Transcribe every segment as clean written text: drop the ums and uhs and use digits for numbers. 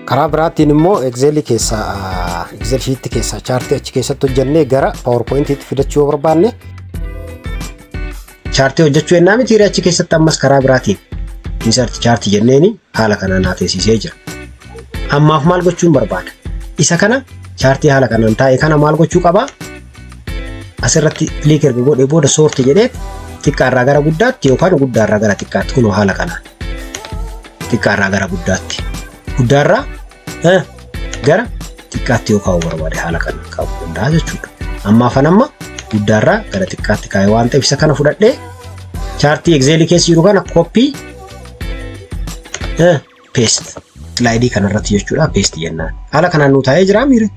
Karaa biraatiin immoo Excelii keessaa, Excel sheetii keessaa chaartii achi keessatti hojjennee gara PowerPointiitti fidachuu yoo barbaanne, chaartii hojjechuu ennaa miti, achi keessatti ammas karaa biraatiin insert chart jenneeni haala kanaan naa teessisee jira. Ammaaf maal gochuun barbaada? Isa kana, chaartii haala kanaan taa'e kana maal gochuu qabaa? Asirratti click erga godhee booda sort jedhee xiqqaarraa gara guddaatti yookaan guddaarraa gara xiqqaatti, kunoo haala kanaan. Xiqqaarraa gara guddaatti. Guddaarraa gara xiqqaatti yoo kaa'uu barbaade haala kanaan kaa'uu danda'a jechuudha. Ammaafan amma guddaarraa gara xiqqaatti kaa'e waan ta'eef, isa kana fudhadhee chaartii Excelii keessa jiru kana copy paste slideii kanarratti jechuudha, paste jennaan. Haala kanaan nu taa'ee jira miire.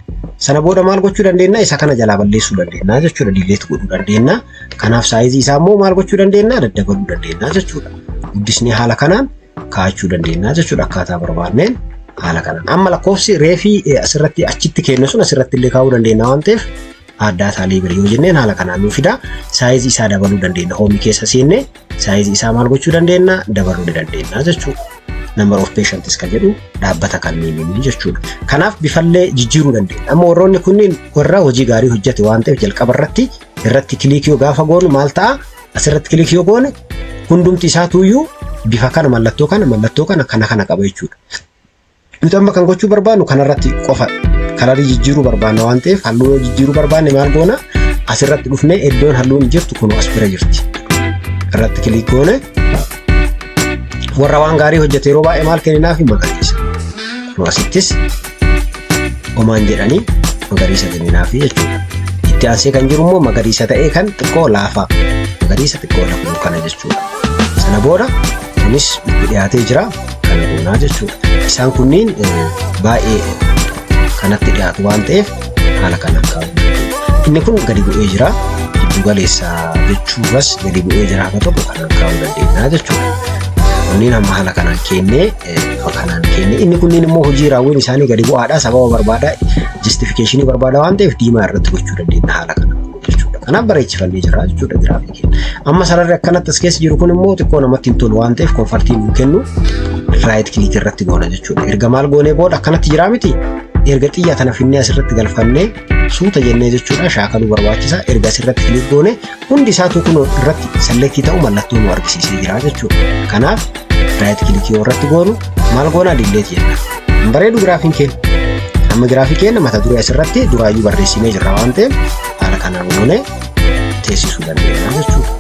Sana booda maal gochuu dandeenya? Isa kana jalaa balleessuu dandeenya jechuudha. Delete godhuu dandeenya. Kanaaf sizeii isaa immoo maal gochuu dandeenya? Daddabaluu dandeenya jechuudha. Guddisnee haala kanaan kaa'achuu dandeenya jechuudha, akkaataa barbaanneen haala kanaan. Amma lakkoofsi reefii asirratti achitti kennu sun asirratti illee kaa'uu dandeenya waan ta'eef, data label yoo jenneen haala kanaan nu fida. Sizeii isaa dabaluu dandeenya. Homeii keessa seennee sizeii isaa maal gochuu dandeenya? Dabaluu ni dandeenya jechuudha. Number of patients kan jedhu dhaabbata kanneenii jechuudha. Kanaaf bifallee jijjiiruu dandeenya. Amma warroonni kunniin warra hojii gaarii hojjete waan ta'eef, jalqaba irratti click yoo gaafa goonu maal ta'a? Asirratti click yoo goone hundumti isaatuyyuu bifa kana, mallattoo kana, mallattoo kana, kana kana qaba jechuudha. Nuti amma kan gochuu barbaannu kanarratti qofa colorii jijjiiruu barbaanna waan ta'eef, halluu yoo jijjiiruu barbaanne maal goona? Asirratti dhufnee iddoon halluun jirtu kun as bira jirti. Irratti click goone, warra waan gaarii hojjete yeroo baay'ee maal kenninaaf? Magariisa. Kun asittis omaan jedhanii magariisa kenninaafi jechuudha. Itti aansee kan jiru immoo magariisa ta'ee kan xiqqoo laafaa, magariisa xiqqoo lafuu kana jechuudha. Sana booda kunis itti dhiyaatee jira, kana goonaa jechuudha. Isaan kunniin baay'ee kanatti dhiyaatu waan ta'eef haala kanaan kaa'uu dandeenya. Inni kun gadi bu'ee jira. Giddu galeessa jechuurras gadi bu'ee jira, haga tokko kanaan kaa'uu dandeenya jechuudha. Kunniin amma haala kanaan kennee, bifa kanaan kennee, inni kunniin immoo hojii raawwiin isaanii gadi bu'aadha, sababa barbaada, justificationii barbaada waan ta'eef diimaa irratti gochuu dandeenya haala kanaan jechuudha. Kanaaf bareechifannee jira jechuudha giraafii keenya. Amma sararri akkanatti as keessa jiru kun immoo xiqqoo namatti hin tolu waan ta'eef, comfortii nuu kennu, right click irratti goona jechuudha. Erga maal goonee booda akkanatti jiraa miti, erga xiyya tana finnee asirratti galfannee suuta jennee jechuudha, shaakaluu barbaachisa. Erga asirratti click goone hundi isaatu kun irratti selectii ta'u mallattoo nu argisiisee jira jechuudha. Kanaaf right clickii yoo irratti goonu maal goonaa? Delete jenna. Hin bareedu giraafiin keenya. Amma giraafii keenya mata duree asirratti duraayyuu barreessinee jirra waan ta'eef, haala kanaan goonee teessisuu dandeenya jechuudha.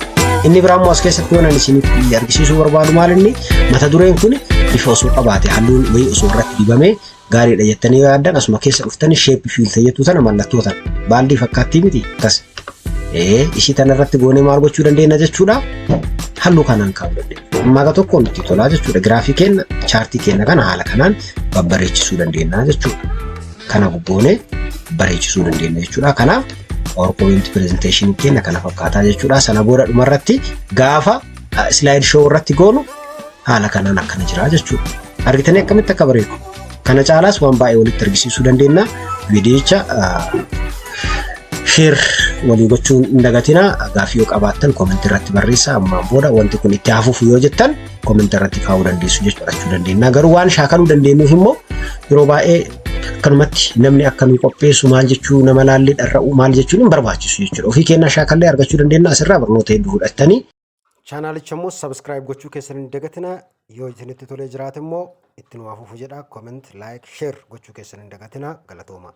Inni biraa immoo as keessatti waan ani isinitti argisiisuu barbaadu maal inni? Mata dureen kun bifa osoo qabaate, halluun wayii osoo irratti dibamee gaariidha jettanii yoo yaaddan, asuma keessa dhuftanii shape fill jettuu tana, mallattoo tana baaldii fakkaattii miti akkas ishii tana irratti goonee maal gochuu dandeenya jechuudha, halluu kanaan kaa'uu dandeenya. Amma aga tokko nutti tolaa jechuudha. Giraafii keenya, chaartii keenya kana haala kanaan babbareechisuu dandeenya jechuudha. Kana guggoonee bareechisuu dandeenya jechuudha. Kanaaf PowerPoint presentation keenya kana fakkaataa jechuudha. Sana booda dhumarratti gaafa slide show irratti goonu haala kanaan akkana jira jechuudha. Argitanii akkamitti akka bareedu. Kana caalaas waan baay'ee walitti argisiisuu dandeenya. Viidiyicha share walii gochuun hin dagatina. Gaaffii yoo qabaattan commentii irratti barreessaa. Ammaan booda wanti kun itti hafuuf yoo jettan commentii irratti kaa'uu dandeessu jechuudha dandeenya. Garuu waan shaakaluu dandeenyuuf immoo yeroo baay'ee akkanumatti namni akkamii qopheessu, maal jechuu, nama laallee dharra'uu maal jechuun hin barbaachisu jechuudha. Ofii keenyaa shaakallee argachuu dandeenya, asirraa barnoota hedduu fudhattanii. Chaanaalicha immoo subscribe gochuu keessan hin dagatina. Yoo isinitti tolee jiraate immoo itti nu hafuufu jedha. Comment, like, share gochuu keessan hin dagatina. Galatooma.